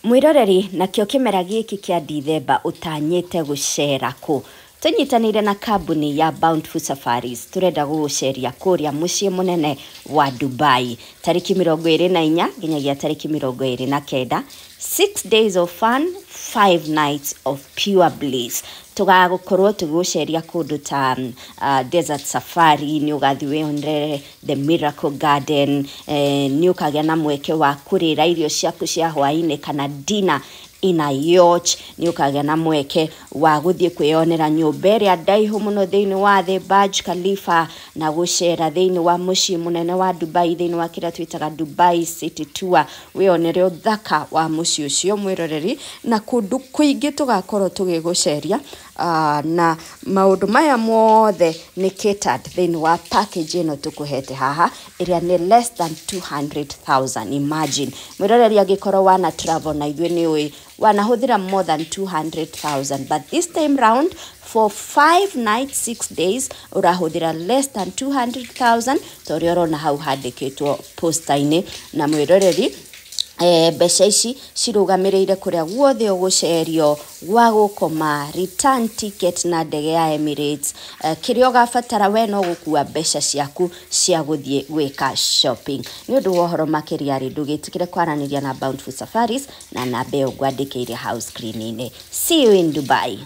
Mwĩroreri, nakĩo kĩmera gĩkĩ kĩa Dithemba ũtanyĩte gũcera kũ? Tũnyitanĩire na kambuni ya Bountiful Safaris, tũrenda gũgũceria kũrĩa mũciĩ mũnene wa Dubai tarĩki 24 nginyagia tarĩki 29, 6 days of fun, 5 nights of pure bliss. Tũgagũkorwo tũgĩgũceria kũndũ ta desert safari, nĩ ũgathiĩ wĩyonere the miracle garden, nĩ ũkagĩa na mweke wa kũrĩra irio ciaku cia hwaĩ-inĩ kana dinner in a yacht, nĩ ũkagĩa na mweke wa gũthiĩ kwĩyonera nyũmba ĩrĩa ndaihu mũno thĩinĩ wa thĩ, Burj Khalifa, na gũcera thĩinĩ wa mũciĩ mũnene wa Dubai thĩinĩ wa kĩrĩa twĩtaga Dubai City Tour, wĩyonere ũthaka wa mũciĩ ũcio, mwĩroreri, na kũndũ kũingĩ tũgakorwo tũgĩgũceria, na maũndũ maya mothe nĩ catered thĩinĩ wa package ĩno tũkũhete haha ĩrĩa nĩ less than 200,000. Imagine, mwĩroreri, angĩkorwo wana travel na ithuĩ nĩ ũĩ wanahũthĩra more than 200,000, but this time round for 5 nights 6 days ũrahũthĩra less than 200,000, ta ũrĩa ũrona hau handĩkĩtwo poster-inĩ. Na mwĩroreri, mbeca ici cirũgamĩrĩire kũrĩa guothe ũgũcerio, gwa gũkoma, return ticket na ndege ya Emirates, kĩrĩa ũgabatara we no gũkua mbeca ciaku cia gũthiĩ gwĩka shopping. Nĩ ũndũ wa ũhoro makĩria rĩ, ndũgĩtigĩre kwaranĩria na Bountiful Safaris na namba ĩyo ngwandĩkĩire hau screen-inĩ. See you in Dubai.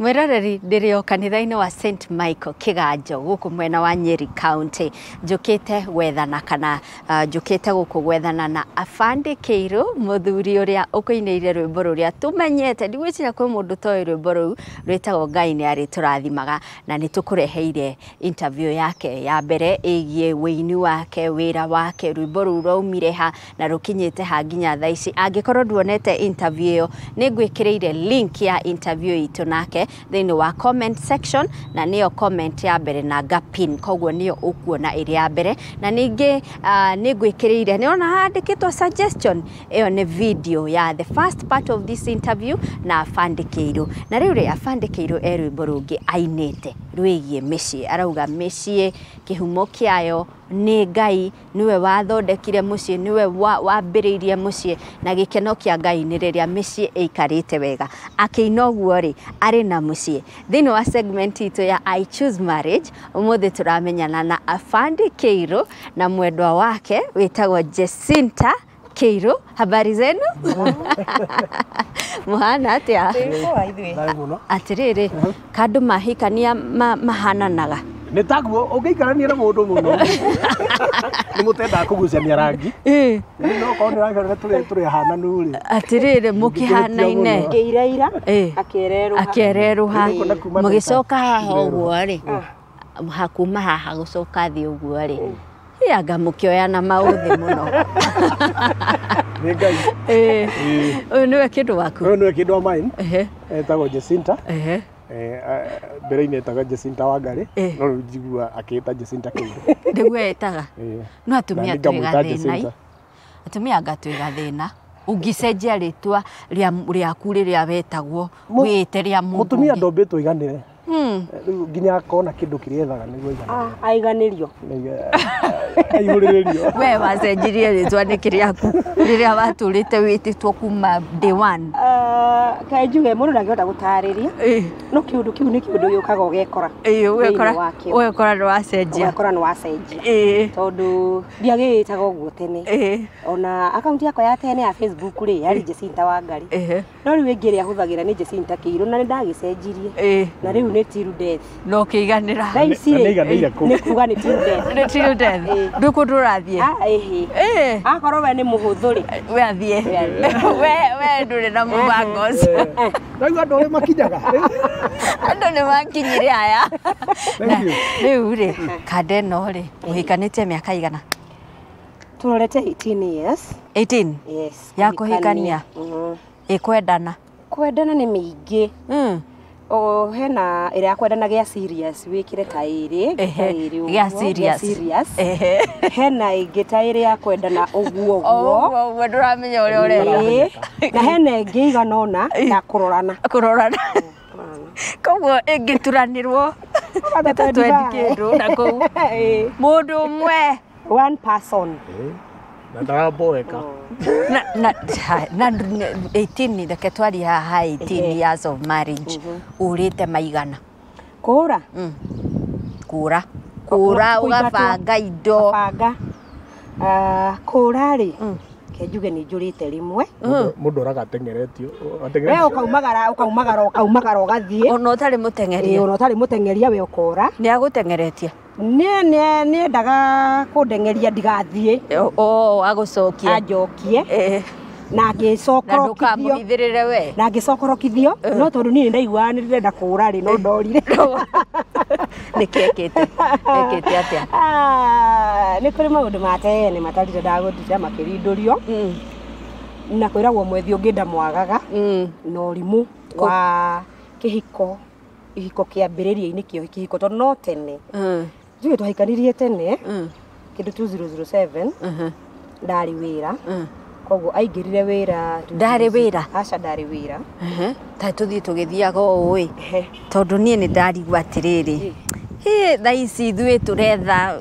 Mwĩroreri, ndĩrĩ o kanitha-inĩ wa St Michael Kĩganjo gũkũ mwena wa Nyeri County, njũkĩte gwethana kana njũkĩte gũkũ gwethana na Afande Kĩirũ, mũthuri ũrĩa ũkũinĩire rwĩmbo rũrĩa tũmenyete. Ndigwĩciria kwĩ mũndũ toĩ rwĩmbo rũu rwĩtagwo "Ngai nĩ arĩtũrathimaga", na nĩ tũkũreheire interview yake ya mbere ĩgiĩ wĩini wake, wĩra wake, rwĩmbo rũu rwaumire ha na rũkinyĩte ha nginya thaa ici. Angĩkorwo nduonete interview ĩyo, nĩ ngwĩkĩrĩire link ya interview itũ nake thĩinĩ wa comment section, na nĩyo comment ya mbere na ngapin, koguo nĩyo ũkuona ĩrĩ ya mbere. Na ningĩ nĩ ngwĩkĩrĩire, nĩ ona handĩkĩtwo suggestion, ĩyo nĩ video ya the first part of this interview na Afande Kĩirũ. Na rĩu rĩ, Afande Kĩirũ e rwĩmbo rũngĩ ainĩte rwĩgiĩ mĩciĩ, arauga mĩciĩ kĩhumo kĩayo nĩ Ngai, nĩwe wathondekire mũciĩ, nĩwe wambĩrĩirie mũciĩ, na gĩkeno kĩa Ngai nĩ rĩrĩa mĩciĩ ĩikarĩte wega. Akĩina ũguo rĩ, arĩ na mũciĩ. Thĩinĩ wa segment itũ ya I Choose Marriage ũmũthĩ tũramenyana na Afande Kĩirũ na mwendwa wake wĩtagwo Jacinta Kĩirũ. Habari zenu, mũhana atĩa? Thayũ mũno. Atĩrĩrĩ, kandũ mahikania mahananaga. Nĩ taguo ũngĩikarania na mũndũ mũno nĩ mũtendaga kũgucania rangi. No korwo nĩ ũrakĩona tũrĩ ahananu rĩ. Atĩrĩrĩ, mũkĩhanaine. Ngĩiraira. Akĩererũha. Akererũha. Nĩkuona kuma Mũgĩcoka haha Nderũha. ũguo rĩ, hakuma haha gũcoka thĩ ũguo rĩ, anga mũkĩoyana maũthĩ mũno. Nĩ Ngai. Ũyũ nĩwe kĩndũ waku? Ũyũ nĩwe kĩndũ wa mine. Etagwo Jacinta. Mbere-inĩ etagwo Jacinta Wangari, no rĩu njigua akĩĩta Jacinta Kĩirũ. Nĩguo etaga? No atumia Na nĩ twĩ ngamwĩta gathĩna. Jacinta. Atumia anga twĩ gathĩna ũngĩcenjia rĩtwa rĩaku rĩrĩa wetagwo wĩte rĩa mũndũ Mũtumia ũngĩ. ndombĩtwo iganĩre. Rĩu nginya akona kĩndũ kĩrĩa ethaga nĩguo aiganĩre. Ah, aiganĩrio. Aihũrĩrĩrio. We wacenjirie rĩtwa nĩkĩ rĩaku rĩrĩa watũrĩte wĩtĩtwo kuma day one? Ah, kaĩ njuge mũndũ ndangĩhota gũtarĩria, no kĩũndũ kĩu nĩ kĩũndũ gĩũkaga ũgekora ũgekora thĩinĩ wakĩo. Ũgekora nĩ wacenjia. Ũgekora nĩ wacenjia, tondũ ndiagĩĩtaga ũguo tene. Ona akaunti yakwa ya tene ya Facebook rĩ, yarĩ Jacinta Wangari, no rĩu ĩngĩ ĩrĩa hũthagĩra nĩ Jacinta Kĩirũ, na nĩ ndagĩcenjirie na rĩu nĩ till death. No kĩiganĩra. Thaa ici Na rĩ, nĩiganĩire kũ? nĩ kuga nĩ till death. Nĩ till death. Ndũ kũndũ ũrathiĩ. Ah, ĩhĩ. Akorwo we nĩ mũhũthũ rĩ, We athiĩ, we ndũrĩ na mũbango ũcio. Rĩu andũ arĩa makinyaga. Andũ nĩ makinyire aya. Thank you. Rĩu rĩ, kanda ĩno rĩ, mũhikanĩtie mĩaka igana? Tũrorete 18 years. 18? Yes. Ya kũhikania? Mhm. Ĩkwendana? Kwendana nĩ mĩingĩ. O hena ĩrĩa ya kwendana gĩa serious, wĩkĩre ta ĩrĩ ta ĩrĩ ũguo, Gĩa serious. Gĩa serious. Hena ĩngĩ ta ĩrĩ ya kwendana ũguo O ũguo. ũguo ũguo, ndũramenya ũrĩa ũrenda. Ĩĩ. Na hena ĩngĩ igana ũna ya kũrorana. Kũrorana, koguo ĩngĩturanĩrwo nĩ ta 20 kĩndũ na kũu. Mũndũ ũmwe. One person. Na ndaraboeka. Na na 18 reke twarie haha 18 years of marriage urite maigana kura kura kura ugabanga indo banga kura ri ke njuge ni njurite rimwe mundu aragatengeretio we ukaumagara ukaumagara ukaumagara ugathie ona utari mutengeria ona utari mutengeria we ukora ni agutengeretie ni niendaga kundengeria ndigathie o agucokie anjokie na ngicokorokithio na we na ngicokorokithio no tondu ni ndaiguaga ni ndirenda kura ri no ndorire niki ekite ekite atia ni kuri maundu ma tene matarire ndagutira makirindurio na kwiragwo mwethi ungi ndamwagaga na urimu wa kihiko ihiko kiambiriria-ini kio kihiko tondu no tene njuge twahikanirie tene kindu 2007 ndari wira koguo aingirire wira ndari wira aca ndari wira ta tuthie tugithiaga ũũ ĩ tondu nie ni ndarigua atiriri thaa ici ithuĩ turetha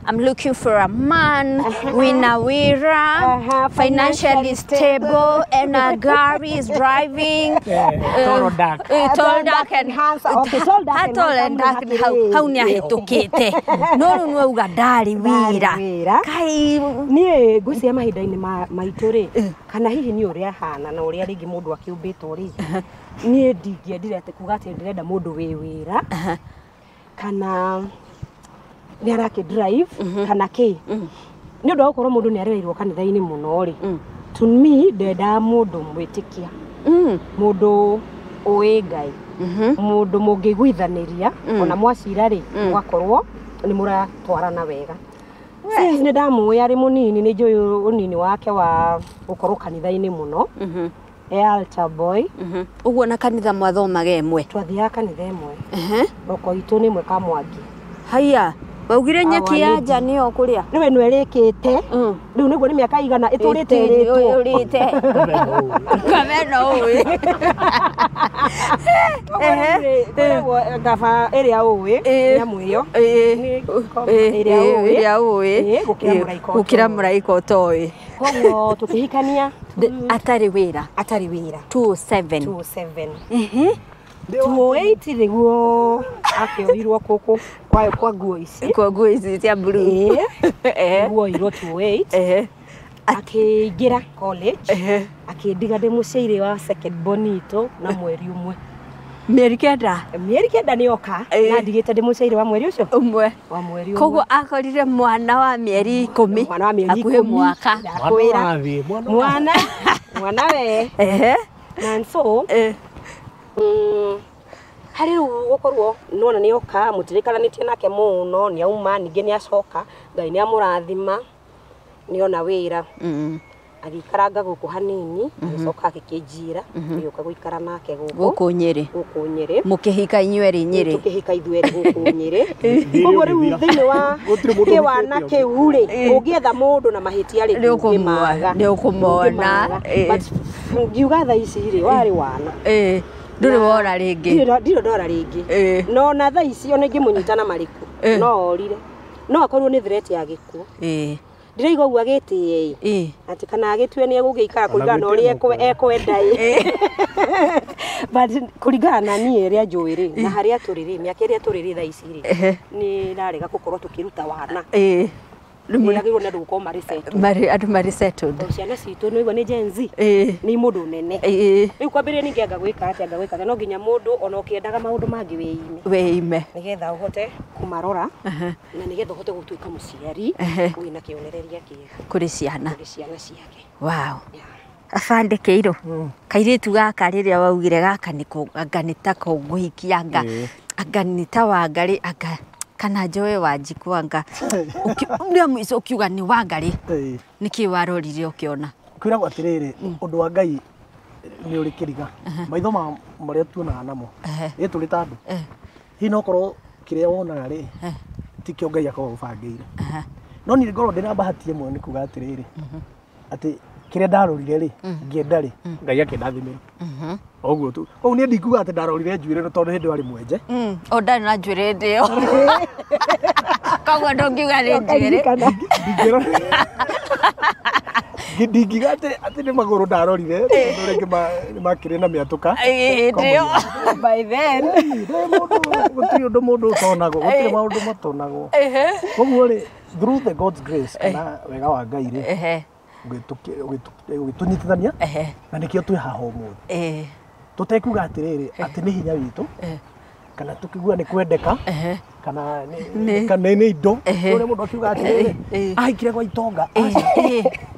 I'm looking for a man wina wira financially stable and a gari is driving tall dark tall dark and handsome okay tall dark and handsome hau ni ahitukite no riu niwauga ndari wira kai nie ngwiciria mahinda-inĩ maitũ rĩ kana hihi ni ũrĩa ahana na ũrĩa rĩngĩ mũndũ akĩũmbĩtwo rĩ niĩ ndingĩendire atĩ kuga atĩ ndĩrenda mũndũ wĩ wĩra kana nĩ arakĩ drive kana kĩ nĩ ũndũ wa gũkorwo mũndũ nĩ arereirwo kanitha-inĩ mũno rĩ to me ndendaga mũndũ mwĩtĩkia mũndũ ũĩ Ngai mũndũ mũngĩiguithanĩria ona mwacira rĩ mũgakorwo nĩ mũratwarana wega. Since nĩ ndamũĩ arĩ mũnini nĩ njũĩ ũnini wake wa gũkorwo kanitha-inĩ mũno altar boy uguo na kanitha mwathomaga ĩmwe twathiaga kanitha ĩmwe roko itũ nĩ ĩmwe Kamwangi haya waugire nyeki ya nja nĩyo kũrĩa rĩu ĩno ĩrĩkĩte rĩu nĩguo nĩ mĩaka igana ĩtũrĩte ĩrĩtwo ĩrĩte kameno ũĩ ngaba ĩrĩa ũĩ nyamũ ĩyo ĩrĩa ũĩ gũkĩra mũraika ũtoĩ koguo tũkĩhikania atarĩ wĩra atarĩ wĩra 27 27 208 nĩguo akĩoirwo kũkũ kwa nguo ici kwa nguo ici cia blue nĩguo oirwo 208 akĩingĩra college akĩndiga ndĩ mũciairĩ wa second bonito na mweri ũmwe mĩeri kenda mĩeri kenda nĩ oka na ndigĩte ndĩ mũciairĩ wa mweri ũcio ũmwe wa mweri ũmwe koguo akorire mwana wa mĩeri ikũmi mwana wa mĩeri hakuhĩ mwaka ndakwĩra mwana mwana we na so harĩ rĩu gũkorwo nĩwona nĩ oka mũtirĩkaranĩtie nake mũno nĩ auma ningĩ nĩ acoka Ngai nĩ amũrathima nĩona wĩra agĩikaranga gũkũ hanini agĩcoka agĩkĩnjira agĩũka gũikara nake gũkũ Nyĩrĩ gũkũ Nyĩrĩ mũkĩhika inyuerĩ Nyĩrĩ tũkĩhika ithuerĩ gũkũ Nyĩrĩ koguo rĩu thĩinĩ wa kĩwana kĩu rĩ ũngĩetha mũndũ na mahĩtia rĩ ndũngĩmaga nĩ ũkũmona ngiuga thaa ici rĩ warĩ wana ndũrĩ wora rĩngĩ ndirĩ ndora rĩngĩ no na thaa ici ona ingĩmũnyita na marĩkũ no orire no akorwo nĩ threat ya gĩkuũ ndiraigua ũguo agĩtĩe ĩ atĩ kana agĩtue nĩ egũgĩikara kũringana na ũrĩa ekwenda ĩ but kũringana na niĩ ĩrĩa njũĩ rĩ na harĩa tũrĩ rĩ mĩaka ĩrĩa tũrĩ rĩ thaa ici rĩ nĩ ndarega gũkorwo tũkĩruta wana nĩagĩrĩirwo nĩ andũ gũkorwo marĩ settled andũ marĩ settled ciana citũ nĩ ũigua nĩ Gen Z nĩ mũndũ nene rĩu kwambĩrĩria ningĩ anga gwĩka atĩa anga gwĩka atĩa no nginya mũndũ ona ũkĩendaga maũndũ mangĩ wĩime nĩgetha ũhote kũmarora na nĩgetha ũhote gũtuĩka mũciari wĩna kĩonereria kĩega kũrĩ ciana ciake. Wow. Abande Kĩirũ kairĩtu gaka rĩrĩa waugire gaka nĩko anga nĩ ta kũngũhikia anga anga nĩ ta Wangarĩ anga kana njoe Wanjikũ anga ũrĩa mũico ũkiuga nĩ Wangarĩ nĩkĩ warorire ũkĩona kwĩragwo atĩrĩrĩ ũndũ wa Ngai nĩ ũrĩ kĩriga maitho ma marĩa tuonaga namo ĩ tũrĩ ta andũ hihi no korwo kĩrĩa wonaga rĩ tikĩo Ngai akoragwo ũbangĩire no niĩ ngorwo ndĩna bahati ĩmwe nĩ kuga atĩrĩrĩ atĩ Kĩrĩa ndarorire rĩ, ngĩenda rĩ, Ngai akĩndathimĩra. Ũguo tu. Koguo niĩ ndingiuga atĩ ndarorire njuĩrĩ ĩno tondũ hĩndĩ ĩyo arĩ mwenje. O ndarĩ na njuĩrĩ hĩndĩ ĩyo. Koguo ndũngiuga nĩ njuĩrĩ. Ndingiuga atĩ nĩ magũrũ ndarorire, tondũ rĩngĩ nĩ makĩrĩ na mĩatũka. Hĩndĩ ĩyo. By then. Gũtirĩ ũndũ mũndũ ũtonagwo, gũtirĩ maũndũ matonagwo. Koguo rĩ, through the God's grace kana wega wa Ngai rĩ, ũgĩtũnyitithania na nĩkĩo twĩ haha ũmũthĩ. Tũtekuga atĩrĩrĩ atĩ nĩ hinya witũ kana tukigua nĩ kwendeka kana nĩ indo ũrĩa mũndũ akiuga atĩrĩrĩ ahikire gwa itonga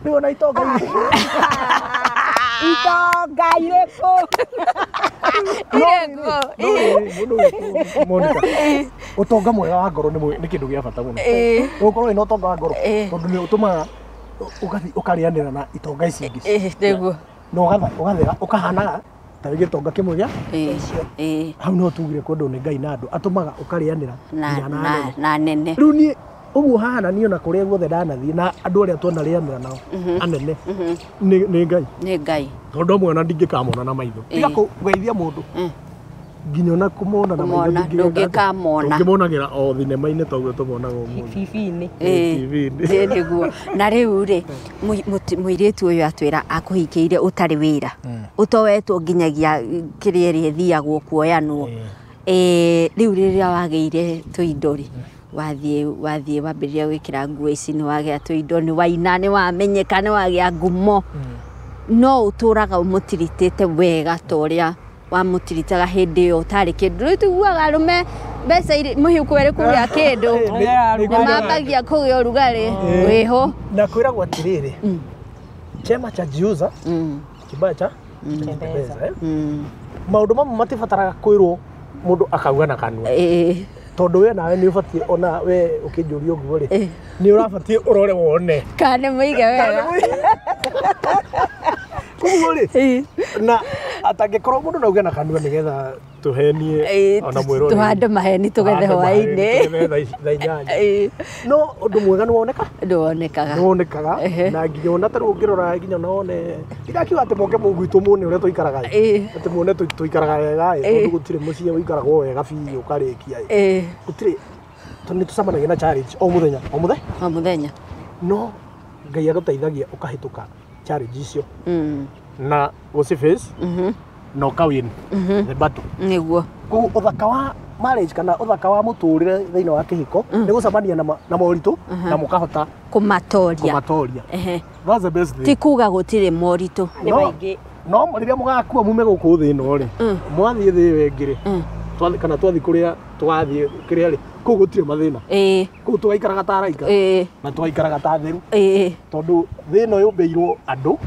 rĩu ona itonga itonga irĩkũ Monica, ũtonga mwega wa ngoro nĩ kĩndũ gĩa bata mũno. Ũgũkorwo wĩna ũtonga wa ngoro tondũ nĩ ũtũmaga ũgathiĩ ũkarĩanĩra na itonga ici ingĩ. Nĩguo. Na ũgathera ũkahanaga ta gĩtonga kĩmwe gĩa hau no tugire kwendwo nĩ Ngai na andũ atũmaga ũkarĩanĩra na nene. Rĩu niĩ ũguo hahana niĩ ona kũrĩa guothe ndanathiĩ na andũ arĩa twanarĩanĩra nao anene nĩ Ngai. Nĩ Ngai. Tondũ amwe ona ndingĩkamona na maitho. Tiga kũgeithia mũndũ. Nginya ona kũmona na maitho ndũngĩkamona. Ndũngĩmonagĩra o thinema-inĩ ta ũguo tũmonaga ũmũthĩ. TV-inĩ. TV-inĩ. Nĩguo. Na rĩu rĩ, mũirĩtu ũyũ atwĩra akũhikĩire ũtarĩ wĩra. Ũtoetwo nginyagia kĩrĩa ĩrĩa ĩthiagwo kuoyanwo. Rĩu rĩrĩa wagĩire tũindo rĩ, wathiĩ wambĩrĩria gwĩkĩra nguo ici, nĩ wagĩa tũindo, nĩ waina, nĩ wamenyeka, nĩ wagĩa ngumo. No ũtũraga ũmũtiritĩte wega ta ũrĩa wamũtiritaga hĩndĩ ĩyo ũtarĩ kĩndũ. Rĩu tũiguaga arũme mbeca mũhiũko ĩrĩ kũgĩa kĩndũ nĩ mambagia kũgĩa ũrugarĩ wĩho. Na kwĩragwo atĩrĩrĩ, chema cha jiuza kibaya cha mbeca. Maũndũ mamwe matibataraga kwĩrwo mũndũ akauga na kanua. Tondũ we nawe nĩ ũbatiĩ ona we ũkĩnjũria ũguo rĩ, nĩ ũrabatiĩ ũrore wone kana nĩ mũige wega. Koguo rĩ, na atangĩkorwo mũndũ nauge na kanua nĩgetha tũhenie ona mwĩrore. Tũhande maheni tũgethe hwaĩ-inĩ. Tũgethe thaa inyanya. No ũndũ mwega nĩ woneka? Ndũwonekaga. Nĩ wonekaga na nginya ona ta rĩu ũngĩrora nginya ona wone ndirakiuga atĩ moke gwitũ muone ũrĩa tũikaraga ĩ. Atĩ muone tũikaraga wega ĩ, tondũ gũtirĩ mũciĩ ũikaragwo wega biũ ũkarĩkia ĩ. Gũtirĩ, tondũ nĩ tũcemanagia na challenge o mũthenya, o mũthenya. O mũthenya. No Ngai agũteithagia ũkahĩtũka challenge icio. Na gũci face na ũka win the battle. Nĩguo. Koguo ũthaka wa marriage kana ũthaka wa mũtũrĩre thĩinĩ wa kĩhiko nĩ gũcemania na moritũ na mũkahota kũmatoria. Kũmatoria. That's the best thing. Ti kuga gũtirĩ moritũ. Nĩ maingĩ. No rĩrĩa mũgakua mume gũkũ thĩ ĩno rĩ, mwathiĩ thĩ ĩyo ĩngĩ rĩ, kana twathiĩ kũrĩa tũgathiĩ kĩrĩa rĩ, kũu gũtirĩ mathĩna. Kũu tũgaikaraga ta araika. Na tũgaikaraga ta atheru. Tondũ thĩ ĩno yũmbĩirwo andũ.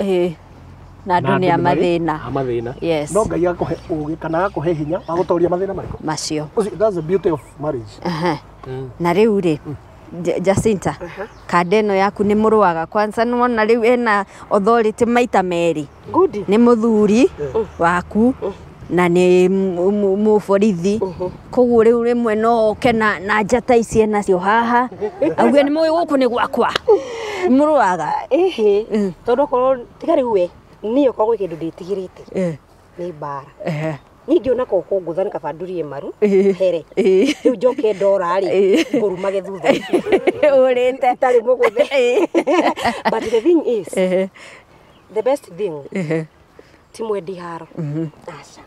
Na andũ nĩ a mathĩna. A mathĩna. Yes. No Ngai agakũhe ũgĩ kana agakũhe hinya wa gũtoria mathĩna marĩkũ? Macio. That's the beauty of marriage. Na rĩu rĩ, Jacinta, kanda ĩno yaku nĩ mũrũaga kwanza nĩ wona rĩu ena authority maita merĩ. Good. Nĩ mũthuri waku na nĩ mũborithi. Koguo rĩu rĩmwe no oke na njata ici enacio haha auge nĩ mũĩ gũkũ nĩ gwakwa. Mũrũaga. Ĩhĩ, tondũ okorwo tiga rĩu we niĩ okorwo gwĩ kĩndũ ndĩtigĩrĩte nĩ mbara. Niĩ ngĩona ko kũngũtha nĩ kaba ndurie maru here. Rĩu njoke ndora rĩ, ngũrumage thutha ũcio. Ũrĩte. Itarĩ mũgũthe. But the thing is, the best thing ti mwendi haro. Aca.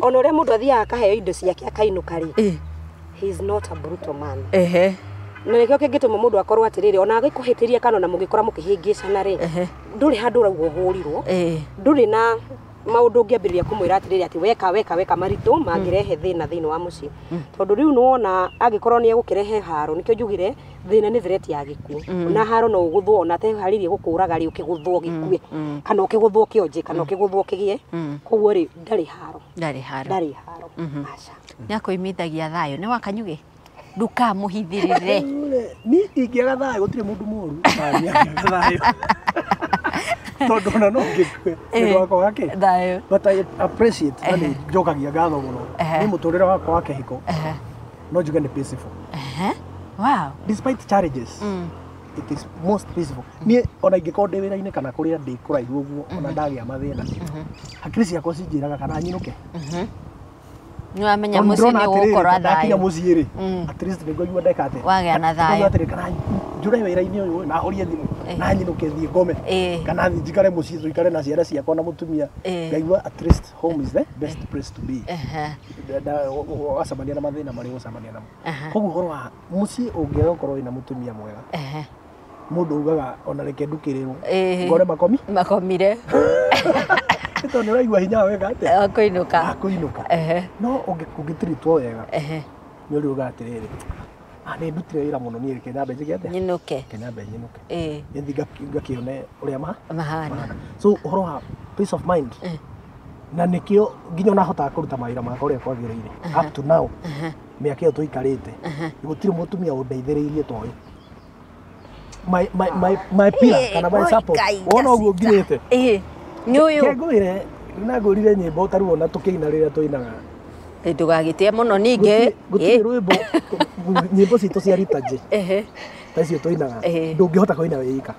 Ona ũrĩa mũndũ athiaga akaheo indo ciake akainũka rĩ, he is not a brutal man. Na nĩkĩo kĩngĩtũma mũndũ akorwo atĩrĩrĩ, ona agĩkũhĩtĩria kana ona mũgĩkora mũkĩhĩngĩcana rĩ, ndũrĩ handũ ũrauga ũhũrirwo, ndũrĩ na maũndũ ũngĩambĩrĩria kũmwĩra atĩrĩrĩ atĩ weka weka weka maritũ mangĩrehe thĩna thĩinĩ wa mũciĩ. Tondũ rĩu nĩwona angĩkorwo nĩ egũkĩrehe haro, nĩkĩo njugire thĩna nĩ threat ya gĩkuũ. Na haro no ũgũthwo ona ateharĩirie gũkũraga rĩ, ũkĩgũthwo gĩkue, kana ũkĩgũthwo kĩonje, kana ũkĩgũthwo kĩgĩe. Koguo rĩ, ndarĩ haro. Ndarĩ haro. Ndarĩ haro. Aca. Nĩ akũimithagia thayũ. Nĩ wakanyugĩ? Ndũkamũhithĩrĩre. Niĩ ingĩaga thayũ gũtirĩ mũndũ mũru angĩaga thayũ. Tondũ ona no ngĩkue nĩ ũndũ wakwa wa kĩ? Thayũ. But I appreciate na nĩ njokagia ngatho mũno. Nĩ mũtũrĩre wakwa wa kĩhiko no njuge nĩ peaceful. Wow. Despite challenges. It is most peaceful. Niĩ ona ingĩkorwo ndĩ wĩra-inĩ kana kũrĩa ndĩ kũraihu ũguo, ona ndagĩa mathĩna, hakiri ciakwa cinjĩraga kana nyinũke. Nĩ wamenya mũciĩ nĩ ũgũkorwo ndakinya thayũ. Mũciĩ rĩ, at least nĩ ngũigua ndeka atĩa. Wagĩa na thayũ. Atĩrĩ, kana njure wĩra-inĩ ũyũ na horie thimũ na nyinũke thiĩ ngome, kana thiĩ njikare mũciĩ, tũikare na ciana ciakwa na mũtumia, ngaigua at least home is the best place to be. Wacemania na mathĩna marĩa ũgũcemania namo. Koguo ũhoro wa mũciĩ, ũngĩaga gũkorwo wĩna mũtumia mwega, mũndũ ugaga ona reke ndukĩrĩrwo, ngore makomi Makomire. Nĩ tondũ nĩ ũraigua hinya wa weka atĩa? Wa kũinũka. Wa kũinũka. No ũngĩtiritwo wega, nĩ ũriuga atĩrĩrĩ, "Ah, nĩ ndutire wĩra mũno niĩ, reke nyambe njĩke atĩa?" Nyinũke. Reke nyambe nyinũke, nĩthiĩ ngakĩone ũrĩa Mahana. Mahana. So ũhoro wa peace of mind, na nĩkĩo nginya ona hotaga kũruta mawĩra makwa ũrĩa kwagĩrĩire up to now. Mĩaka ĩyo tũikarĩte, gũtirĩ mũtumia ũndeithĩrĩirie ta ũyũ, my pillar kana my support. Wona ũguo nginyĩte, Nĩ ũyũ. Ke ngwĩre, na ngũrire nyĩmbo ta rĩu ona tũkĩina rĩrĩa tũinaga. Ndũgagĩtĩe mũno ningĩ. Gũtirĩ rwĩmbo, nyĩmbo citũ cia liturgy ta icio tũinaga, ndũngĩhota kũina wĩ wika.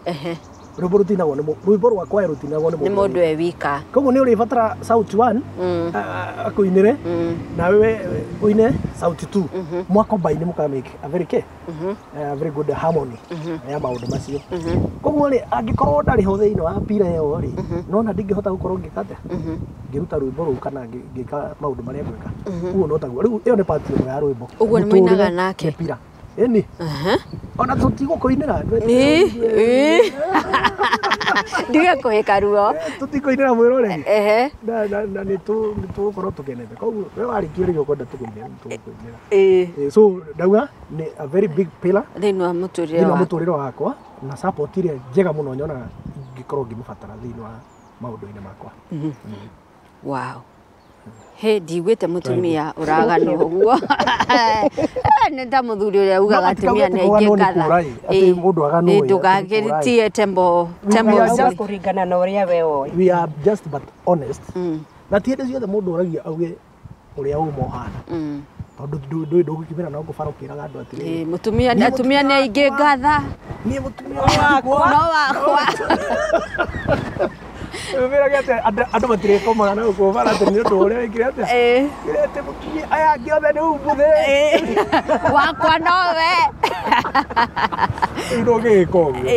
Rwĩmbo rũtinagwo nĩ rwĩmbo rwa kwaya rũtinagwo nĩ Nĩ mũndũ mũndũ wĩ e wika. Koguo nĩ ũrĩbatara sauti one akũinĩre, nawe we ũine sauti two, mwakombaini mũka make a very ke a very good harmony ya maũndũ macio. Koguo rĩ, angĩkorwo ndarĩ ho thĩinĩ wa pira ĩyo rĩ, nona ndingĩhota gũkorwo ngĩka atĩa, ngĩruta rwĩmbo rũu kana ngĩka maũndũ marĩa ngwĩka. Ũguo no taguo rĩu ĩyo nĩ part ĩmwe ya rwĩmbo. Ũguo nĩ mũinaga Mũtũrĩre nake? nĩ pira ĩni, ona tũtigũkũinĩra. Ĩ. Ndige kũhĩka ruo. Tũtikũinĩra mwĩroreri na nĩ tũgũkorwo tũkenete. Koguo we warĩkia rĩrĩa ũkwenda tũkũinĩra, nĩ tũgũkũinĩra. So ndauga nĩ a very big pillar Thĩinĩ wa mũtũrĩre thĩinĩ wa waku. mũtũrĩre wakwa, na support ĩrĩa njega mũno nyonaga ingĩkorwo ngĩmũbatara thĩinĩ wa maũndũ-inĩ makwa. Wow. He ndiguĩte mũtumia ũraganwo ũguo. Nĩ ta mũthuri ũrĩa ugaga No, atumia nĩ matikauga aingĩ atĩ kũganwo nĩ ngatha. kũũra ĩ, atĩ mũndũ aganwo ĩ, atĩ nĩ kũũra ĩ. Ndũgagĩtie tembo tembo We are nzuri. just- Kũringana na ũrĩa we oĩ. We are just but honest, na ti hĩndĩ ciothe mũndũ oragia auge ũrĩa ũma ũhana, tondũ ndũĩ ndũgũkimĩra no kũbara ũkĩraga andũ atĩrĩrĩ, Mũtumia Niĩ atumia nĩ aingĩ ngatha. Niĩ mũtumia wakwa No wakwa. Wĩrage atĩ andũ matirĩkomaga na gũkũ bara atĩ nĩ ũndũ ũrĩa wĩkire atĩa. Wĩre atĩ mũtumia aya angĩ othe nĩ umbuthĩ. Wakwa nowe. Rĩu ndũngĩgĩka ũguo.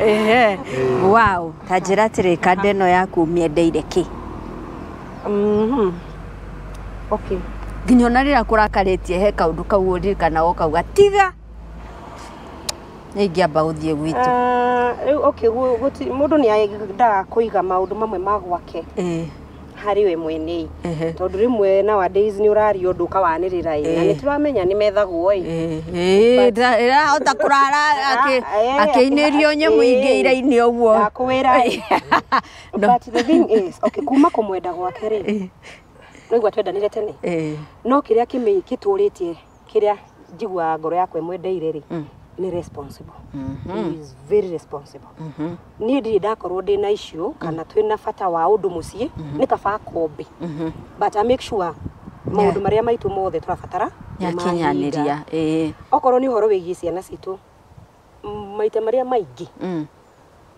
Ehe. Wow, ta njĩra atĩrĩ, kanda ĩno yaku ũmĩendeire kĩ? Okay. Nginya ona rĩrĩa kũrakarĩtie, he kaũndũ kau ũririkanaga ũkauga tiga nĩ ingĩamba gũthiĩ gwitũ. Ah, rĩu okay, mũndũ nĩ endaga kũiga maũndũ mamwe ma gwake harĩ we mwene, tondũ rĩmwe nowadays nĩ ũraria ũndũ ũkawanĩrĩra ĩ, na nĩ tũramenya nĩ methagwo ĩ. Ĩrahota kũrara akĩinĩrio nyamũ ingĩ ira-inĩ ũguo. Ndakwĩra ĩ. But the thing is, okay, kuma kũmwenda gwake rĩ, nĩigua twendanire tene, no kĩrĩa kĩtũrĩtie, kĩrĩa njiguaga ngoro yakwa ĩmwendeire rĩ, nĩ responsible. He is very responsible. Niĩ ndirĩ ndakorwo ndĩna issue kana twĩna bata wa ũndũ mũciĩ, nĩ kaba akombe, but I make sure maũndũ marĩa maitũ mothe tũrabatara nĩ Nĩakinyanĩria. mahinga. Okorwo nĩ ũhoro wĩgiĩ ciana citũ, maita marĩa maingĩ,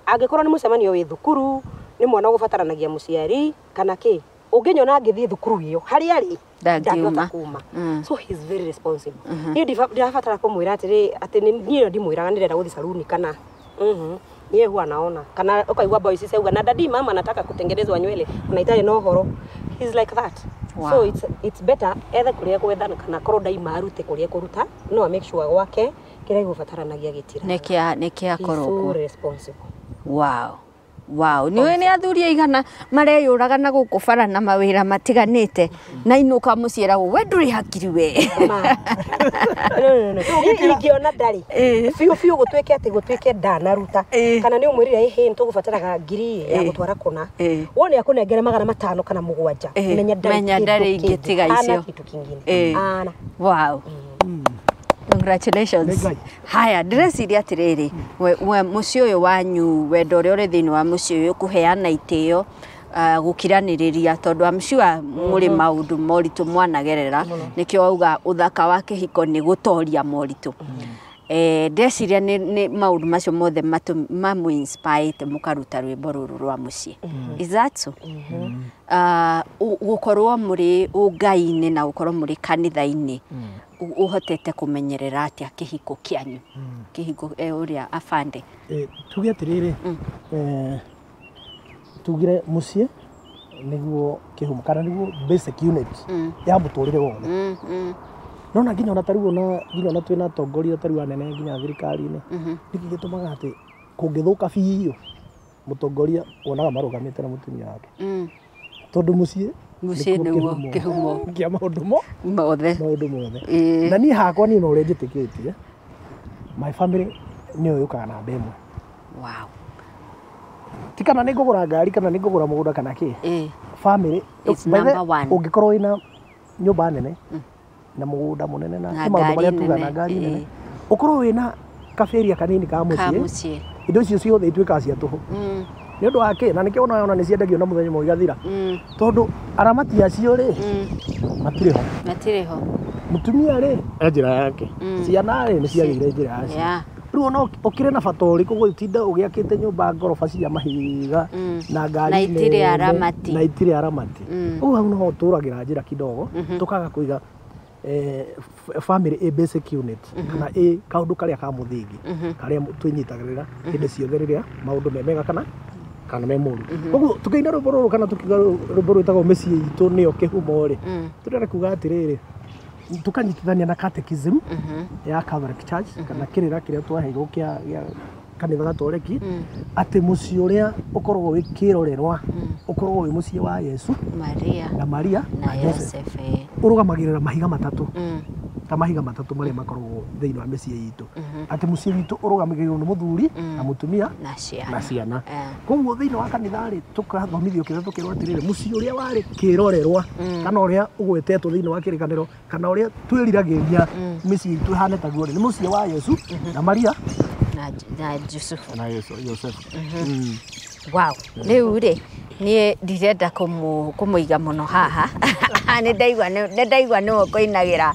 angĩkorwo nĩ mũcemanio wĩ thukuru, nĩ mwana ũgũbataranagia mũciari kana kĩ, ũngĩnyona ngĩthiĩ thukuru ĩyo harĩa arĩ, Ndangiuma. ndangĩhota kuma. So he is very responsible. Niĩ ndirabatara kũmwĩra atĩrĩ atĩ niĩ ndimwĩraga nĩndĩrenda gũthiĩ saluni kana niye huwa anaona, kana ũkaigua boys ciauga na daddy, mama nataka kutengenezwa nywele, ona itarĩ na ũhoro. He's like that. So it's better ethe kũrĩa gwetha, kana korwo ndaima arute kũrĩa kũruta, no a make sure gwake kĩrĩa gĩgũbataranagia gĩtira. Nĩ kĩakorwo He's so kuo. responsible. Wow, nĩ ũĩ nĩ athuri aigana mareyũraga na gũkũ bara na mawĩra matiganĩte, na inũka mũciĩ eragwo we ndũrĩ hakiri we. Ma. No, no, no. Niĩ ingĩona ndarĩ biũ biũ, gũtuĩke atĩ gũtuĩke ndanaruta, kana nĩ ũmwĩrire ĩhĩ nĩ tũgũbataraga 1000 ya gũtwara kũna, wone akũnengere 500 kana 7, menya ndarĩ Menya ndarĩ kĩndũ ingĩ kĩngĩ. tiga Hana icio. kĩndũ kĩngine. Ana. Wow. Congratulations. Nĩ Ngai. Haya, ndĩreciria atĩrĩrĩ, we mũciĩ ũyũ wanyu, wendo ũrĩa ũrĩ thĩinĩ wa mũciĩ ũyũ, kũheana itĩo, gũkiranĩrĩria, tondũ I'm sure mũrĩ maũndũ moritũ mwanagerera, nĩkĩo wauga ũthaka wa kĩhiko nĩ gũtoria moritũ. Ndeciria nĩ maũndũ macio mothe mamũ inspire mũkaruta rwĩmbo rũrũ rwa mũciĩ. Is that so? Gũkorwo mũrĩ ũngai-inĩ na gũkorwo mũrĩ kanitha-inĩ, ũhotete kũmenyerera atĩa kĩhiko kĩanyu? Kĩhiko ũrĩa afande. Tuge atĩrĩrĩ, tugire mũciĩ nĩguo kĩhumo kana nĩguo basic unit ya mũtũrĩre wothe. Nona nginya ona tarĩu ona nginya ona twĩna atongoria tarĩu anene nginya thirikari-inĩ, nĩkĩ gĩtũmaga atĩ kũngĩthũka biũ mũtongoria wonaga marũgamĩte na mũtumia wake, tondũ mũciĩ nĩguo kĩhumo kĩa maũndũ mothe, maũndũ mothe. Na niĩ hakwa niĩ no ũrĩa njĩtĩkĩtie, my family nĩyo yũkaga namba ĩmwe. Wow. Ti kana nĩ ngũgũra ngari kana nĩ ngũgũra mũgũnda kana kĩ, family is number one. Ũngĩkorwo wĩna nyũmba nene na mũgũnda mũnene na maũndũ marĩa tugaga na ngari nene, ũkorwo wĩna kaberia kanini ka mũciĩ, indo icio ciothe ituĩkaga cia tũhũ. Nĩ ũndũ wa kĩ? Na nĩkĩo ona nĩ ciendagio na mũthenya ũmwe igathira, tondũ aramati acio rĩ matirĩ ho, matirĩ ho. Mũtumia rĩ e njĩra yake, ciana rĩ nĩ ciagĩire njĩra yacio. Rĩu ona ũkĩrĩ na bata ũrĩkũ gũtinda ũgĩakĩte nyũmba ngoroba cia mahiga na ngari na itirĩ aramati, na itirĩ aramati. Ũguo hau noho tũragĩra njĩra kidogo, tũkaga kũiga family a basic unit kana a kaũndũ karĩa ka mũthingi karĩa twĩnyitagĩrĩra hĩndĩ ciothe rĩrĩa maũndũ me mega kana me moru. Koguo tũkĩina rwĩmbo rũrũ kana tũkiuga rwĩmbo rwĩtagwo mĩciĩ itũ nĩyo kĩhumo rĩ, tũrenda kuga atĩrĩrĩ, tukanyitithania na catechism ya Catholic Church kana kĩrĩra kĩrĩa twaheirwo kĩa kanitha Gatoreki, atĩ mũciĩ ũrĩa ũkoragwo wĩ kĩrorerwa ũkoragwo wĩ mũciĩ wa Yesu Maria na Maria na Joseph, ũrũgamagĩrĩra mahiga matatũ, ta mahiga matatũ marĩa makoragwo thĩinĩ wa mĩciĩ itũ, atĩ mũciĩ witũ ũrũgamagĩrĩrwo nĩ mũthuri na mũtumia na ciana. Koguo thĩinĩ wa kanitha rĩ, tũkathomithio kĩrĩa tũkĩrwo atĩrĩrĩ, mũciĩ ũrĩa warĩ kĩrorerwa kana ũrĩa ũgwetetwo thĩinĩ wa kĩrĩkanĩro kana ũrĩa twĩriragĩria mĩciĩ itũ ĩhane taguo rĩ, nĩ mũciĩ wa Yesu na Maria na Yusufu na Yosefu. Wow. Rĩu rĩ niĩ ndirenda kũmũiga mũno haha. Nĩ ndaigua nĩwe ũkũinagĩra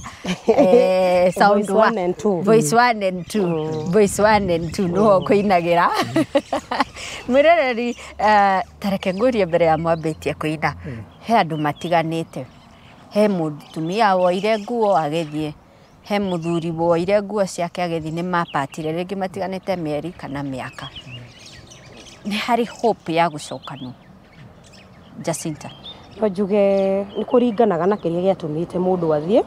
sound voice 1 and 2, voice 1 and 2, voice 1 and 2 nĩwe ũkũinagĩra. Mwĩroreri, ta reke ngũrie mbere ya mwambĩtie kũina, he andũ matiganĩte, he mũtumia woire nguo agĩthiĩ, he mũthuri woire nguo ciake agĩthiĩ, nĩ mapatire rĩngĩ matiganĩte mĩeri kana mĩaka. Nĩ harĩ hope ya gũcokanwo? Jacinta. No njuge nĩ kũringanaga na kĩrĩa gĩatũmĩte mũndũ athiĩ,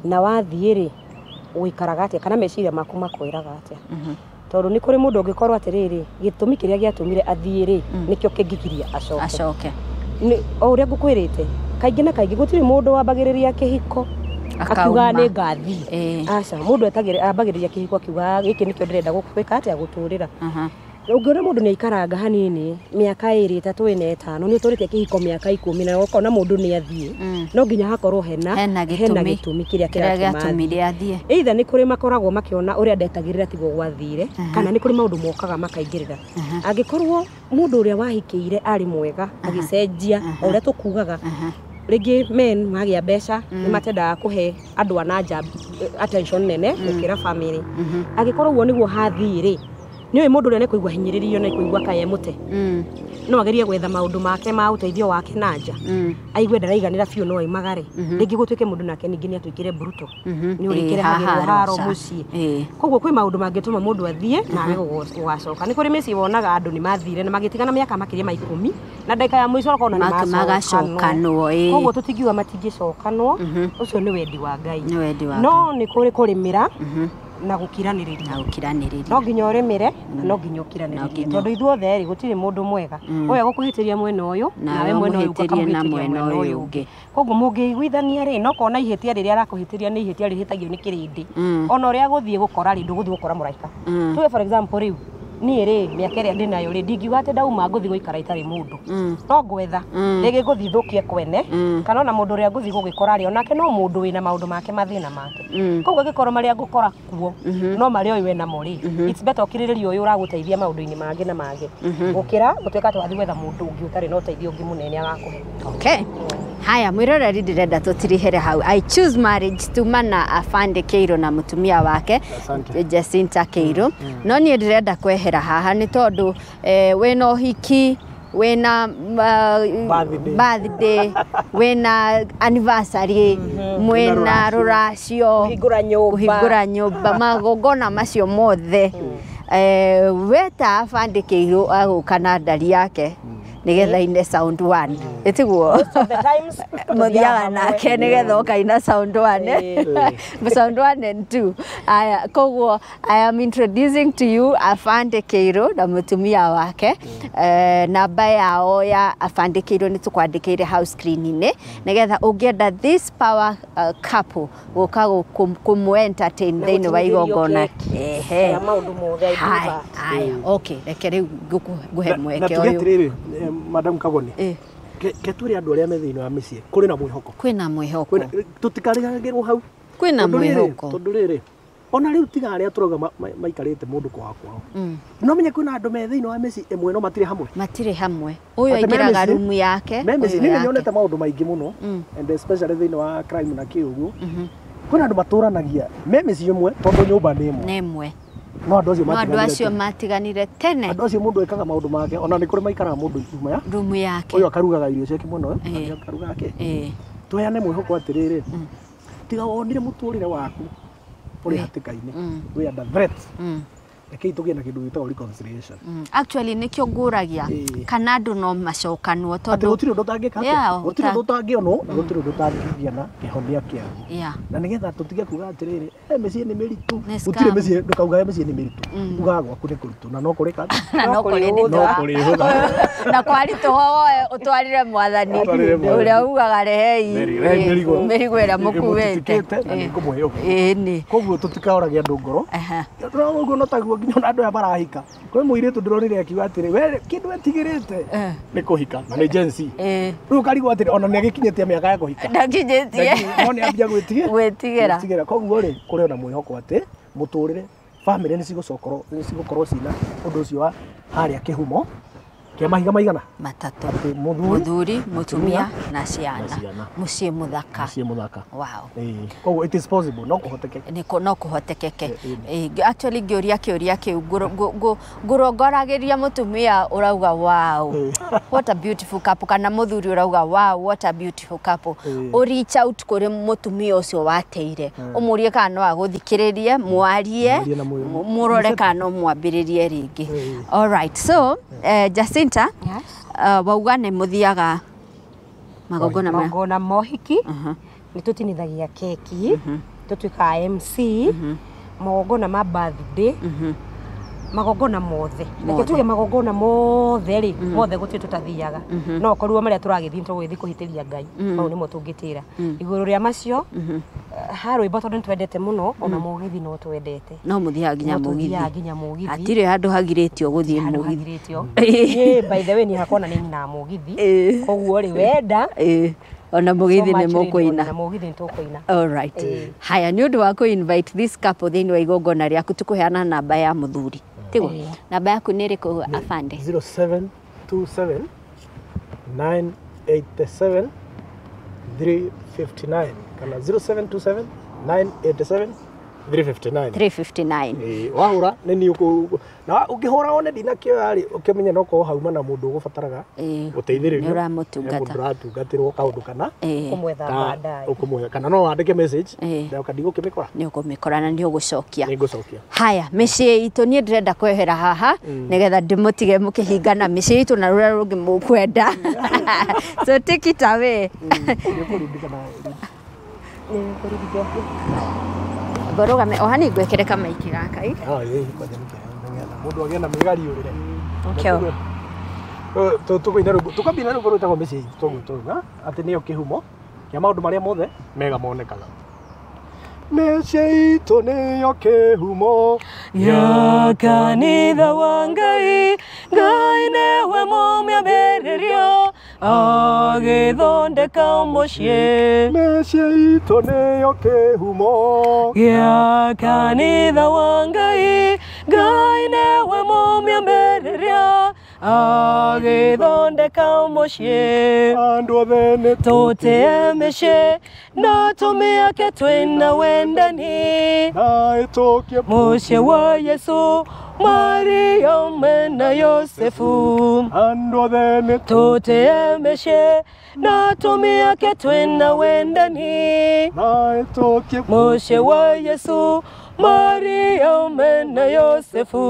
na wathiĩ rĩ ũikaraga atĩa kana meciria maku makwĩraga atĩa, tondũ nĩ kũrĩ mũndũ ũngĩkorwo atĩrĩrĩ, gĩtũmi kĩrĩa gĩatũmire athiĩ rĩ nĩkĩo kĩngĩgiria acoke. O ũrĩa ngũkwĩrĩte, kaingĩ na kaingĩ gũtirĩ mũndũ wambagĩrĩria kĩhiko akiuga nĩ ngathiĩ. Aca, mũndũ ambagĩrĩria kĩhiko akiuga gĩkĩ nĩkĩo ndĩrenda gwĩka atĩa, gũtũrĩra. Ũngĩona mũndũ nĩ aikaranga hanini mĩaka 2, 3, 4, 5, nĩ ũtũrĩte kĩhiko mĩaka 10 na ũkona mũndũ nĩ athiĩ, no nginya hakorwo hena gĩtũmi kĩrĩa kĩratũmire athiĩ. Either nĩ kũrĩ makoragwo makĩona ũrĩa ndetagĩrĩra tiguo gwathire, kana nĩ kũrĩ maũndũ mokaga makaingĩrĩra. Angĩkorwo mũndũ ũrĩa wahikĩire arĩ mwega agĩcenjia o ũrĩa tũkugaga, rĩngĩ men magĩa mbeca nĩ matendaga kũhe andũ a nanja attention nene gũkĩra family. Angĩkorwo ũguo nĩguo hathiĩ rĩ, nĩ ũĩ mũndũ ũrĩa nĩ kũigua hinyĩrĩrio na kũigua kaĩ mũte, no agerie gwetha maũndũ make ma ũteithio wake na nja, aigue ndaraiganĩra biũ no aimagare. Rĩngĩ gũtuĩke mũndũ nake ningĩ nĩ atuĩkire brutal, nĩ ũrĩkĩrehagĩrwo haro mũciĩ. Koguo kwĩ maũndũ mangĩtũma mũndũ athiĩ na age gũgacoka. Nĩ kũrĩ mĩciĩ wonaga andũ nĩ mathire na magĩtigana mĩaka makĩria ma 10 na ndagĩka ya mũico ũkona nĩ magacokanwo. Koguo tũtingiuga matingĩcokanwo, ũcio nĩ wendi wa Ngai, no nĩ kũrĩ kũrĩmĩra na gũkiranĩrĩria. No nginya ũrĩmĩre na no nginya ũkiranĩrĩrie, tondũ ithuothe rĩ gũtirĩ mũndũ mwega. Ũyũ egũkũhĩtĩria mwena ũyũ nawe mwena ũyũ ũkamũhĩtĩria mwena ũyũ ũngĩ. Koguo mũngĩiguithania rĩ, no kona ihĩtia rĩrĩa arakũhĩtĩria nĩ ihĩtia rĩhĩtagio nĩ kĩrĩndĩ, ona ũrĩa gũthiĩ gũkora rĩ, ndũgũthiĩ gũkora mũraika. Tuge for example rĩu Niĩ rĩ mĩaka ĩrĩa ndĩnayo rĩ ndingiuga atĩ ndauma ngũthiĩ gũikara itarĩ mũndũ. No ngwetha rĩngĩ ngũthiĩ thũkie kwene kana ona mũndũ ũrĩa ngũthiĩ gũgĩkora rĩ onake no mũndũ wĩna maũndũ make mathĩna make. Koguo angĩkorwo marĩa ngũkora kuo no marĩa ũyũ wĩnamo rĩ, it's better ũkirĩrĩrie ũyũ ũragũteithia maũndũ-inĩ mangĩ na mangĩ gũkĩra gũtuĩka atĩ wathiĩ gwetha mũndũ ũngĩ ũtarĩ na ũteithio ũngĩ mũnene agakũhe. Okay. Haya, mwiroreri ndĩrenda tũtirihere hau. I choose marriage tuma na Afande Kĩirũ na mũtumia wake Asante. Jacinta Kĩirũ. No niĩ ndĩrenda kwehera haha nĩ tondũ wĩna ũhiki, wĩna Birthday. birthday, wĩna anniversary, mwĩna rũracio, Kũhingũra nyũmba. kũhingũra nyũmba, magongona macio mothe. Weta Afande Kĩirũ agũka na ndari yake nĩgetha ine sound one, ĩtiguo? Most of the times Mũthiaga nake nĩgetha ũkaina sound one, sound one and two. Aya, koguo I am introducing to you Afande Kĩirũ na mũtumia wake. Namba yao ya Afande Kĩirũ nĩ tũkwandĩkĩire hau screen-inĩ nĩgetha ũngĩenda this power couple gũka kũmũ entertain thĩinĩ wa igongona. Ehe. Ya maũndũ mothe, I do Haya, that. haya, okay, reke rĩu ngũhe Na mweke tuge ũyũ. atĩrĩrĩ, Madam Kagoni, ke twĩre andũ arĩa me thĩinĩ wa mĩciĩ kũrĩ na mwĩhoko. Kwĩna mwĩhoko. Tũtikarigagĩrwo hau. Kwĩna Tondũ rĩrĩ, mwĩhoko. Tondũ rĩrĩ, ona rĩu tiga arĩa tũrauga maikarĩte mũndũ kwao kwao. No menye kwĩna andũ me thĩinĩ wa mĩciĩ ĩmwe no matirĩ hamwe. Matirĩ hamwe. Ũyũ Atĩ me aingĩraga mĩciĩ- rumu yake, me mĩciĩ ũyũ niĩ yake. nĩnyonete maũndũ maingĩ mũno and especially thĩinĩ wa crime na kĩ ũguo. Kwĩna andũ matũranagia me mĩciĩ ĩmwe tondũ nyũmba nĩ ĩmwe. Nĩ ĩmwe. No andũ acio No andũ matiganire acio tene. matiganire tene. Andũ acio mũndũ ekaga maũndũ make ona nĩ kũrĩ maikaraga mũndũ rumu ya Rumu yake. ũyũ akarugaga irio ciake mũno, ũyũ akarugaga kĩ. Tũheane mwĩhoko atĩrĩrĩ, tiga wonire mũtũrĩre waku ũrĩ hatĩka-inĩ, wĩ under threat. Rekei tũgĩe na kĩndũ gĩtagwo reconciliation. Actually nĩkĩo ngũragia kana andũ no macokanwo Atĩ tondũ gũtirĩ ũndũ ũtangĩka atĩa? Yeah, Gũtirĩ ũndũ ũtangĩonwo na gũtirĩ ũndũ ũtangĩgĩa na kĩhonia kĩaguo. Na nĩgetha tũtige kuga atĩrĩrĩ, mĩciĩ nĩ mĩritũ. Nĩ Gũtirĩ scam. mĩciĩ, ndũkauga mĩciĩ nĩ mĩritũ. Ugaga gwaku nĩ kũritũ na no kũrĩ ka? Na no kũrĩ No kũrĩ hũtha. Na kwaritũha woe ũtwarĩre mwathani Ũtwarĩre mwathani. ũrĩa ugaga rehei Rehei mĩrigo. mĩrigo ĩrĩa mũkuĩte. Ĩmũtitikĩte na nĩngũmũhe ũguo. Ĩĩ nĩ. Koguo tũtikaũragia andũ ngoro. Ũguo no taguo nginya ona andũ aya marahika. Kwĩ mũirĩtu ndĩronire akiuga atĩrĩ, we kĩndũ etigĩrĩte nĩ kũhika na nĩ Gen Z. Rĩu ũkarigwo atĩrĩ ona nĩ agĩkinyĩtie mĩaka ya kũhika. Ndakinyĩtie. No nĩ ambia gwĩtigĩra. Gwĩtigĩra. Gwĩtigĩra. Koguo rĩ, kũrĩ ona mwĩhoko atĩ mũtũrĩre famĩlĩ nĩ cigũkorwo cina ũndũ ũcio wa harĩa kĩhumo kĩa mahiga maigana? Matatũ. Atĩ mũthuri, Mũthuri, mũtumia na ciana. Na ciana. Mũciĩ mũthaka. Mũciĩ mũthaka. Wow. Koguo it is possible, no kũhotekeke. No kũhotekeke. Actually ngĩũria kĩũria kĩu ngũrongoragĩria mũtumia ũrauga wow, what a beautiful couple, kana mũthuri ũrauga wow, what a beautiful couple. Ũ reach out kũrĩ mũtumia ũcio wateire, ũmũrie kana no agũthikĩrĩrie, mwarie, Mwarie na mũrore kana no mwambĩrĩrie rĩngĩ. All right, so Jacinta, Yes. wauga nĩ mũthiaga magongona maya? Magongona mohiki nĩ tũtinithagia keki, tũtuĩkaga MC, magongona ma birthday, magongona mothe. Reke Mothe. tuge magongona mothe rĩ, mothe gũtirĩ tũtathiaga. No korwo marĩa tũragĩthiĩ tũgũgĩthiĩ kũhĩtĩria Ngai, mau nĩmo tũngĩtĩra. Igũrũ rĩa macio, ha rwĩmbo tondũ nĩtwendete mũno, ona mũgithi no twendete. No mũthiaga nginya No mũgithi? tũthiaga nginya mũgithi. Hatirĩ handũ hagirĩtio gũthiĩ Handũ mũgithi. hagirĩtio. Niĩ by the way niĩ hakwa ona nĩ nyinaga mũgithi. Koguo rĩ wenda Ona mũgithi so nĩ much rĩ, mũkũina. ona mũgithi nĩ tũkũina. All right. Haya, nĩ ũndũ wa kũ invite this couple thĩinĩ wa igongona rĩaku, tũkũheana namba ya mũthuri, tiguo? Namba yaku nĩ ĩrĩkũ, Afande? 0727 987 359 kana 0727 987 359. 359. Ĩĩ, wahũra nĩ niĩ na ũngĩhũra wone ndinakĩoya rĩ, ũkĩmenye no korwo hauma na mũndũ ũgũbataraga gũteithĩrĩrio. Nĩ ũramũtungata. He mũndũ ũratungatĩrwo kaũndũ kana Kũmwetha baadaye. Ũkũmwetha kana no wandĩke message ndoka ndigũkĩmĩkora. Nĩ ũkũmĩkora na nĩ ũgũcokia. Nĩ ngũcokia. Haya, mĩciĩ itũ, niĩ ndĩrenda kwehera haha nĩgetha ndĩmũtige mũkĩhingana mĩciĩ itũ na rũrĩa rũngĩ mũkwenda, so take it away. Nĩũkũririkana. Ngorũgame o hani ngwĩkĩre kamaiki gaka ĩ. Ah, ĩĩ, kwanja nĩ kega nĩgetha mũndũ agĩe na mĩgariũrĩre. Okay. Tũkũina rwĩmbo, tũkambia rwĩmbo rwĩtagwo mĩciĩ itũ, toguo tũrauga atĩ nĩyo kĩhumo kĩa maũndũ marĩa mothe mega monekaga. Mĩciĩ itũ nĩyo kĩhumo Ya kanitha wa Ngai, Ngai nĩwe mũmĩambĩrĩria agĩthondeka mũciĩ. Mĩciĩ itũ nĩyo kĩhumo Gĩa kanitha wa Ngai, Ngai nĩwe mũmĩambĩrĩria agĩthondeka mũciĩ. Andũ othe nĩ Tũtĩe mĩciĩ na tũmĩake twĩna wendani. Na ĩtũkie Mũciĩ wa Yesu, Mariamu na Yosefu. Andũ othe nĩ Tũtĩe mĩciĩ na tũmĩake twĩna wendani. Na ĩtũkie Mũciĩ wa Yesu, Mariamu na Yosefu.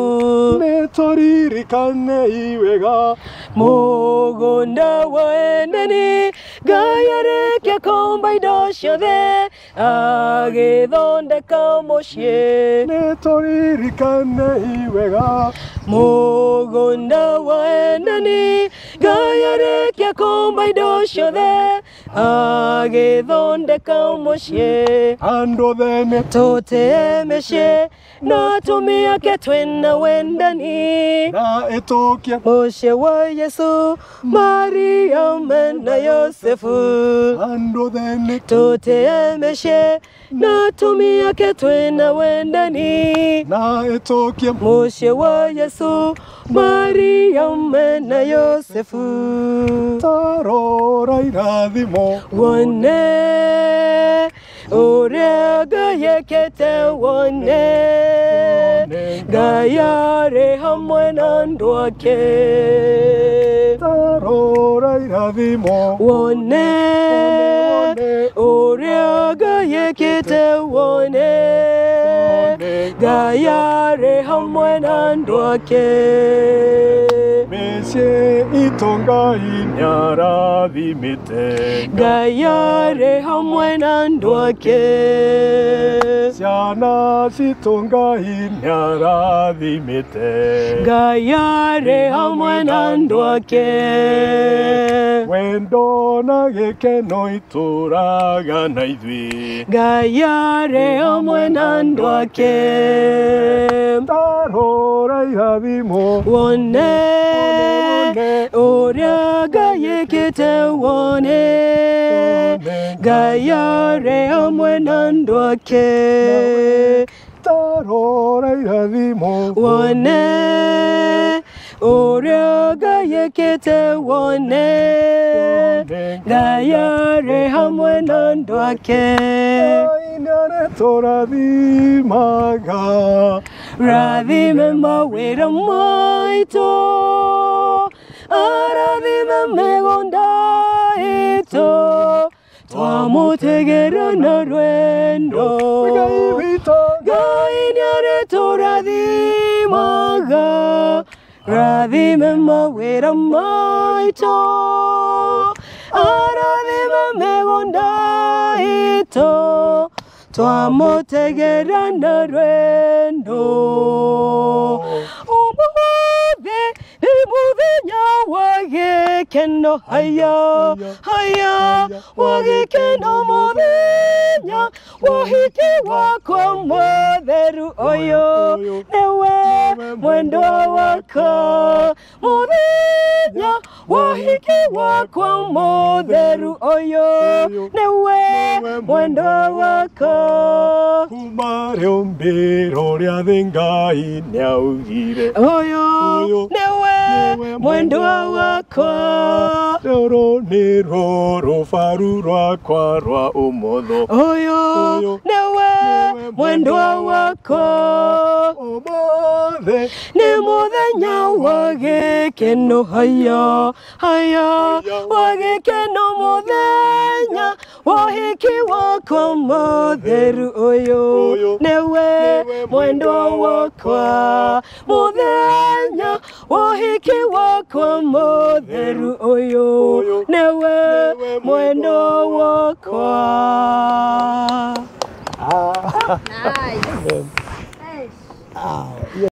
Nĩ tũririkanei wega Mũgũnda wa Edeni, Ngai arĩkia kũmba indo ciothe agĩthondeka mũciĩ. Nĩ tũririkanei wega Mũgũnda wa Edeni, Ngai arĩkia kũmba indo ciothe agĩthondeka mũciĩ. Andũ othe nĩ Tũtĩe mĩciĩ na tũmĩake twĩna wendani. Na ĩtũkie Mũciĩ wa Yesu, Mariamu na Yosefu. Andũ othe nĩ Tũtĩe mĩciĩ na tũmĩake twĩna wendani. Na ĩtũkie Mũciĩ wa Yesu, Mariamu na Yosefu. Tarora irathimo Wone ũrĩa Ngai ekĩte, wone Ngai arĩ hamwe na andũ ake. Tarora irathimo Wone ũrĩa Ngai ekĩte, wone Ngai arĩ hamwe na andũ ake. Mĩciĩ itũ Ngai nĩarathimĩte Ngai arĩ hamwe na andũ ake. Ciana citũ Ngai nĩarathimĩte Ngai arĩ hamwe na andũ ake. Wendo na gĩkeno itũraga na ithuĩ Ngai arĩ hamwe na andũ ake. Tarora irathimo Wone ũrĩa Ngai ekĩte, wone Ngai arĩ hamwe na andũ ake. Tarora irathimo Wone ũrĩa Ngai ekĩte, wone Ngai arĩ hamwe na andũ ake. Ngai nĩarĩtũrathimaga Rathime mawĩra maitũ, arathime mĩgũnda itũ, twamũtegera na rwendo. Ngai witũ Ngai nĩarĩtũrathimaga, rathime mawĩra maitũ, arathime mĩgũnda itũ, twamũtegera na rwendo. Ũmũthĩ nĩ mũthenya wa gĩkeno, haya haya wa gĩkeno, mũthenya wa ũhiki wakwa mũtheru ũyũ nĩwe mwendwa wakwa. Mũthenya wa ũhiki wakwa mũtheru ũyũ nĩwe mwendwa wakwa. Kuma rĩũmbĩro rĩa thĩ Ngai nĩaugire Ũyũ nĩwe mwendwa wakwa. Rũrũ nĩruo rũbaru rwakwa rwa ũmotho. Ũyũ nĩwe mwendwa wakwa. Ũmũthĩ Nĩ mũthenya wa gĩkeno, haya haya wa gĩkeno, mũthenya wa ũhiki wakwa mũtheru ũyũ nĩwe mwendwa wakwa. Mũthenya wa ũhiki wakwa mũtheru ũyũ nĩwe mwendwa wakwa. Nice.